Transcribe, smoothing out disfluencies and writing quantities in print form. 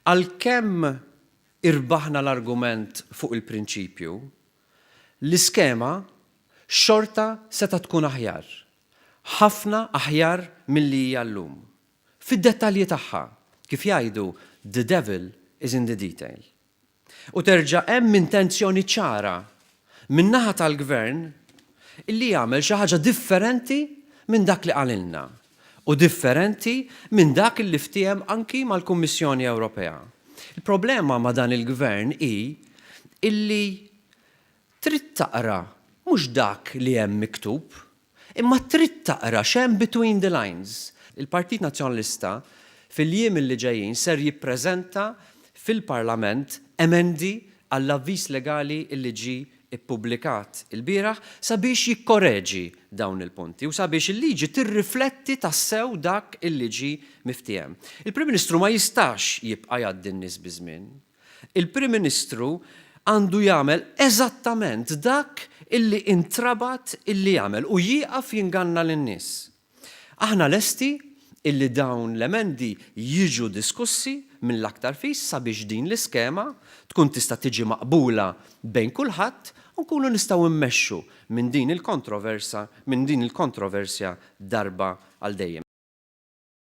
Għalkemm irbaħna l-argument fuq il-prinċipju, l-iskema xorta setgħet tkun aħjar. Ħafna aħjar milli hija llum. Fid-dettalji tagħha, kif jgħidu, the devil is in the detail. U terġa' hemm intenzjoni ċara min-naħa tal-Gvern illi jagħmel xi ħaġa differenti minn dak li qalilna u differenti minn dak illi ftiehem anki mal-Kummissjoni Ewropea. Il-problema ma' dan il-Gvern hi illi trid taqra mhux dak li hemm miktub, Imma trid taqra x'hemm between the lines. Il-Partit Nazzjonalista fil-jiem li ġejjin ser jippreżenta fil-Parlament emendi għall-avviż legali li ġie ppubblikat ilbieraħ sabiex jikkoreġi dawn il-punti u sabiex il-liġi tirrifletti tassew dak illi ġie miftiehem. Il-Prim Ministru ma jistax jibqa' jgħaddi n-nies biż-żmien. Il-Prim Ministru għandu jagħmel eżattament dak illi intrabat illi jagħmel u jieqaf jinganna lin-nies. Aħna lesti illi dawn l-emendi jiġu diskussi mill-aktar fis sabiex din l-iskema tkun tista' tiġi maqbula bejn kulħadd u nkunu nistgħu mmexxu minn din il-kontroversa minn din il-kontroversja darba għal dejjem.